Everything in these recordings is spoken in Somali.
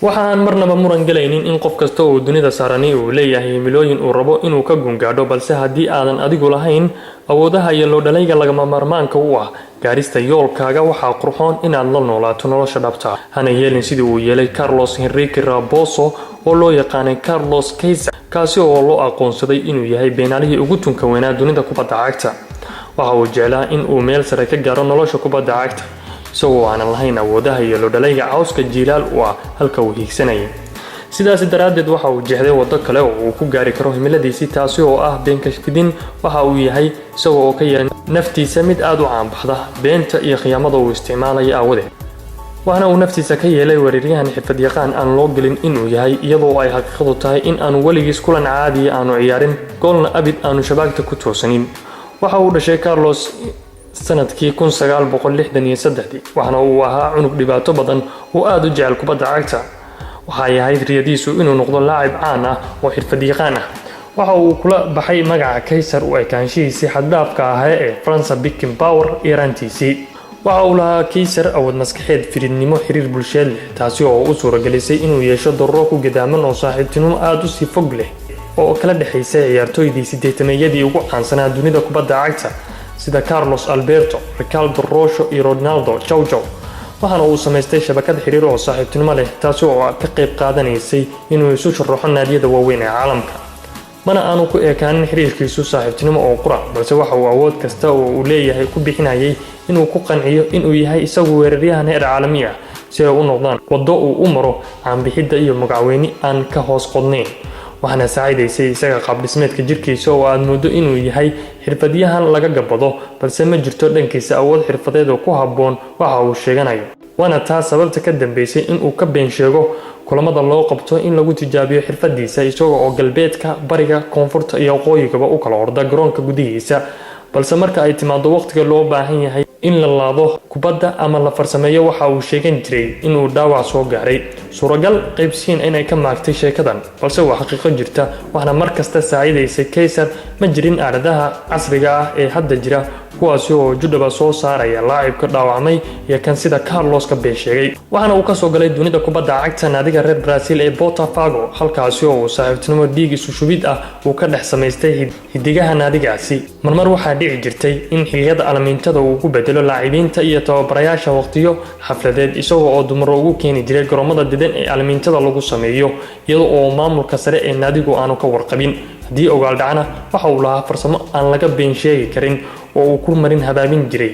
Waxa aan marnaba muran galaynin in qof kasta oo dunida saarani uu leeyahay himilooyin uu rabo inuu ka gungaadho, balse haddii aadan adigu lahayn awoodaha iyo loodhalayga lagama maarmaanka u ah gaarista yoolkaaga, waxaa qurxoon inaad la noolaato nolosha dhabta, hana yeelin sidii uu yeelay Carlos Henrique Raposo oo loo yaqaanay Carlos Kaiser, kaasi oo loo aqoonsaday inuu yahay beenaalihii ugu tunka weynaa dunida kubadda cagta. Waxa uu jeclaa in uu meel sare ka gaaro nolosha kubadda cagta, isagoo aanan lahayn awoodaha iyo loodhalayga cawska jiilaal u ah halka uu hiigsanayay. Sidaasi daraaddeed waxa uu jeexday waddo kale oo uu ku gaari karo himiladiisii, taasi oo ah beenkashfidin waxa uu yahay, isagoo oo ka yeelay naftiisa mid aada u caanbaxda beenta iyo khiyaamada uu isticmaalaya aawadeed. Waxaana uu naftiisa ka yeelay weeraryahan xirfadyaqaan aan loo gelin inuu yahay, iyadoo ay xaqiiqadu tahay in aanu weligiis kulan caadiya aanu ciyaarin, goolna abid aanu shabaagta ku toosanin. Waxa uu dhashay Carlos sanadkii 1963, waxaana uu ahaa cunug dhibaato badan oo aada u jecel kubadda cagta. Waxay ahayd riyadiisu inuu noqdo laacib caan ah oo xirfadyaqaan ah. Waxa uu kula baxay magaca Kaysar u ekaanshihiisii xaddhaafka ahaa ee Franz Beckenbauer yaraantiisii. Waxa uu lahaa Kaysar awood maskaxeed, firidnimo, xiriir bulsheed leh, taasi oo u suuragelisay inuu yeesho daruuro ku gadaaman oo saaxiibtinimo aada u sii fog leh oo kala dhexaysay ciyaartooydii sideetameeyadii ugu caansanaa dunida kubadda cagta, sida Carlos Alberto, Ricardo Rocha iyo Ronaldo Gaucho. Waxaana uu samaystay shabakad xiriir oo saaxiibtinimo leh, taasi oo ka qayb qaadanaysay inuu isu sharaxo naadiyada waaweyn ee caalamka. Mana aanu ku ekaanin xiriirkiisu saaxiibtinimo oo qura, balse waxa uu awood kasta oo uu leeyahay ku bixinayay inuu ku qanciyo inuu yahay isagu weeraryahan heer caalami ah, si ay u noqdaan waddo uu u maro caanbixidda iyo magacweyni aan ka hoos qodnayn. Waxaana saacidaysay isaga qaabdhismeedka jirkiisa oo aad moodo inuu yahay xirfadyahan laga gabado, balse ma jirto dhankiisa awood xirfadeed oo ku habboon waxa uu sheeganayo. Waana taa sababta ka dambeysay inuu ka been sheego kulamada loo qabto in lagu tijaabiyo xirfadiisa, isaga oo galbeedka, bariga, koonfurta iyo waqooyigaba u kala orda garoonka gudihiisa, balse marka ay timaado waqtiga loo baahan yahay in la laado kubadda ama la farsameeyo, waxa uu sheegan jiray inuu dhaawac soo gaaray. Suuragal qaybsiin inay ka maagtay sheekadan, balse waa xaqiiqo jirta. Waxaana mar kasta saacidaysay Kaysar ma jirin aaladaha casriga ah ee hadda jira, kuwaasi oo judhaba soo saaraya laacibka dhaawacmay iyo kan sida Carlos ka been sheegay. Waxaana uu kasoo galay dunida kubadda cagta naadiga reer Brazil ee Botafogo, halkaasi oo uu saaxiibtinimo dhiig isu shubid ah uu ka dhex samaystay xidigaha naadigaasi. Marmar waxaa dhici jirtay in xilliyada alamiintada uu ku bedelo laacibiinta iyo tababarayaasha waqtiyo xafladeed, isagoo oo dumaro ugu keeni jiray garoomada didan ee alamiintada lagu sameeyo, iyada oo maamulka sare ee naadigu aanu ka warqabin. Haddii ogaal dhacna, waxa uu lahaa farsamo aan laga been sheegi karin oo uu ku marin habaabin jiray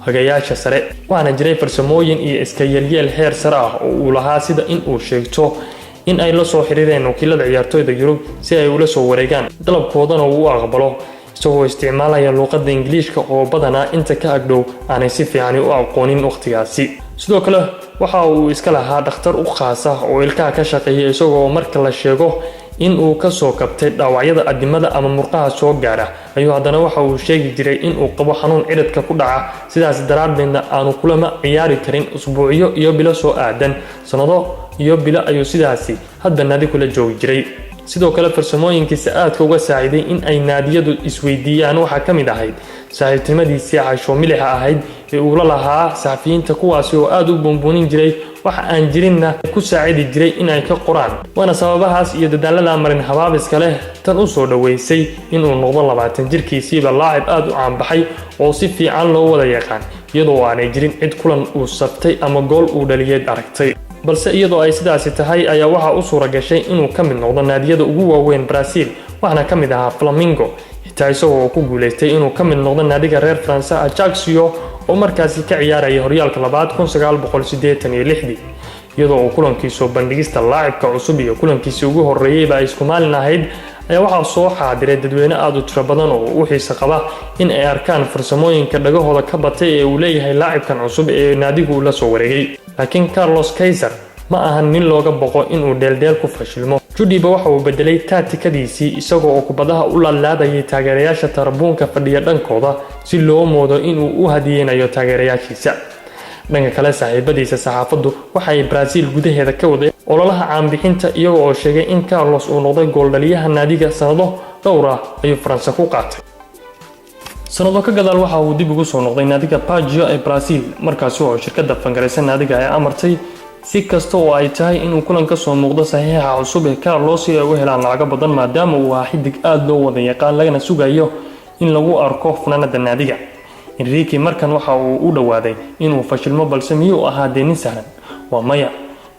hagayaasha sare. Waxaana jiray farsamooyin iyo iska yeelyeel heer sare ah oo uu lahaa, sida in uu sheegto in ay la soo xiriireen wakiilada ciyaartooyda Yurub si ay ula soo wareegaan, dalabkoodana uu u aqbalo, isagoo isticmaalaya luuqadda Ingiliishka oo badanaa inta ka agdhow aanay si fiicani u aqoonin wakhtigaasi. Sidoo kale waxa uu iska lahaa dhakhtar u khaas ah oo ilkaha ka shaqeeya, isagoo marka la sheego in uu kasoo kabtay dhaawacyada adimada ama murqaha soo gaara ayuu haddana waxa uu sheegi jiray in uu qabo xanuun ciridka ku dhaca, sidaas daraaddeedna aanu kulama ciyaari karin usbuucyo iyo bilo soo aadan. Sannado iyo bilo ayuu sidaasi hadba naadi kula joogi jiray. Sidoo kale farsamooyinkiisa aadka uga saaciday in ay naadiyadu isweydiiyaan waxaa ka mid ahayd saaxiibtinimadiisii casho milixa ahayd ee uu la lahaa saxafiyiinta, kuwaasi oo aada u buunbuunin jiray, waxa aan jirinna ku saacidi jiray in ay ka qoraan. Waana sababahaas iyo dadaalada marin habaabiska leh tan u soo dhoweysay inuu noqdo 20 jirkiisiiba laacib aada u caanbaxay oo si fiican loo wada yaqaan, iyadoo aanay jirin cid kulan uu saftay ama gool uu dhaliyeed aragtay. Balse iyadoo ay sidaasi tahay ayaa waxaa u suura gashay inuu ka mid noqdo naadiyada ugu waaweyn Brazil, waxaana ka mid ahaa Flamengo, xitaa isagoo ku guuleystay inuu ka mid noqdo naadiga reer Faransa Ajaccio oo markaasi ka ciyaaraya horyaalka labaad 1986-dii. Iyadoo uu kulankii soo bandhigista laacibka cusub iyo kulankiisii ugu horreeyeyba ay isku maalin ahayd ayaa waxaa soo xaadiray dadweyne aada u tiro badan oo u xiise qaba in ay arkaan farsamooyinka dhagahooda ka batay ee uu leeyahay laacibkan cusub ee naadigu la soo wareegay. Laakiin Carlos Kaiser ma ahan nin looga boqo inuu dheeldheel ku fashilmo. Judhiba waxa uu bedelay taatikadiisii, isagoo oo kubadaha u laadlaadayay taageerayaasha tarabuunka fadhiya dhankooda, si loo moodo inuu u hadiyeynayo taageerayaashiisa. Dhanka kale, saaxiibadiisa saxaafaddu waxa ay Brazil gudaheeda ka waday ololaha caanbixinta, iyaga oo sheegay in Carlos uu noqday gooldhaliyaha naadiga. Sanado dhowr ah ayuu Faranse ku qaatay. Sanado ka gadaal waxa uu dib ugu soo noqday naadiga Baggio ee Brazil, markaasi oo shirkadda fangaraysa naadiga ay amartay Si kasta oo ay tahay inuu kulan ka soo muuqdo saxiixa cusub ee Carlos si ay u helaan lacago badan, maadaama uu ahaa xidig aada loo wada yaqaan lagana sugayo in lagu arko funaanada naadiga. Enrique markan waxa uu u dhowaaday inuu fashilmo, balse miyuu ahaa dee nin sahlan? Waa maya.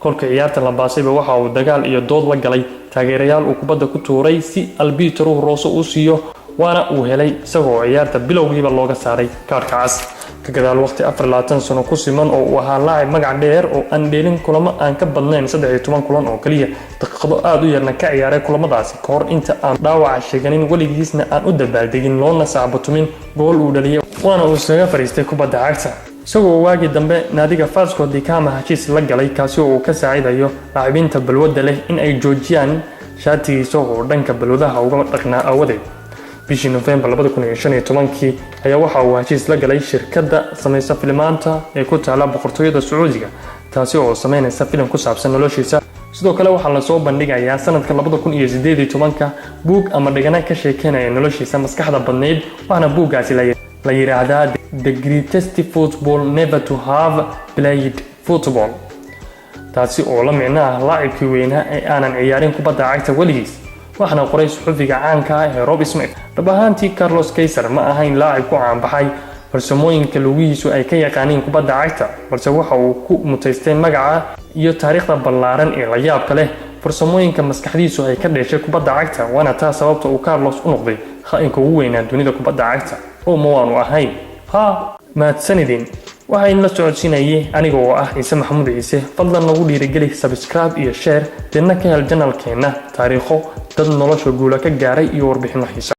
Kolka ciyaarta la baasayba waxa uu dagaal iyo dood la galay taageerayaal uu kubadda ku tuuray si albitruhu roose uu siiyo, waana uu helay, isagoo ciyaarta bilowgiiba looga saaray kaarka cas. Ka gadaal waqti 24 sano ku siman oo uu ahaa laacib magac dheer oo aan dheelin kulamo aan ka badnayn 13 kulan oo kaliya, daqiiqado aada u yarna ka ciyaaray kulamadaasi ka hor inta aan dhaawaca sheeganin, weligiisna aan u dabaaldegin loona sacbatumin gool uu dhaliyay, waana uu isaga fariistay kubadda cagta, isagoo waagii dambe naadiga Vasco da Gama heshiis la galay, kaasi oo uu ka saacidayo laacibiinta balwadda leh in ay joojiyaan shaatigiisa oo dhanka balwadaha uga dhaqnaa aawadeed. Bishii Nofembar 2015kii ayaa waxa uu heshiis la galay shirkadda samaysa filimaanta ee ku taala Boqortooyada Sacuudiga, taasi oo sameynaysa filim ku saabsan noloshiisa. Sidoo kale waxaa lasoo bandhigayaa sanadka 2018ka buug ama dhigana ka sheekeynaya noloshiisa maskaxda badnayd, waxaana buuggaasi la yidhaahdaa "The Greatest Football Never to Have Played Football", taasi oo la micno ah laacibkii weynaa ee aanan ciyaarin kubadda cagta weligiis, waxaana qoray suxufiga caanka ah ee Rob Smith. Dhab ahaantii, Carlos Kaiser ma ahayn laacib ku caanbaxay farsamooyinka lugihiisu ay ka yaqaaniin kubadda cagta, balse waxa uu ku mutaystay magaca iyo taariikhda ballaaran ee la yaabka leh farsamooyinka maskaxdiisu ay ka dheeshay kubadda cagta. Waana taa sababta uu Carlos u noqday kha'inka ugu weynaa dunida kubadda cagta. Oo ma waanu ahayn? Ha, mahadsanidin. Waxaa idinla socodsiinayay aniga oo ah Ciise Maxamuud Ciise. Fadlan nagu dhiirigeli subscribe iyo share, deedna ka hel channelkeenna taariikho dad nolosha guula ka gaaray iyo warbixinno xiisa.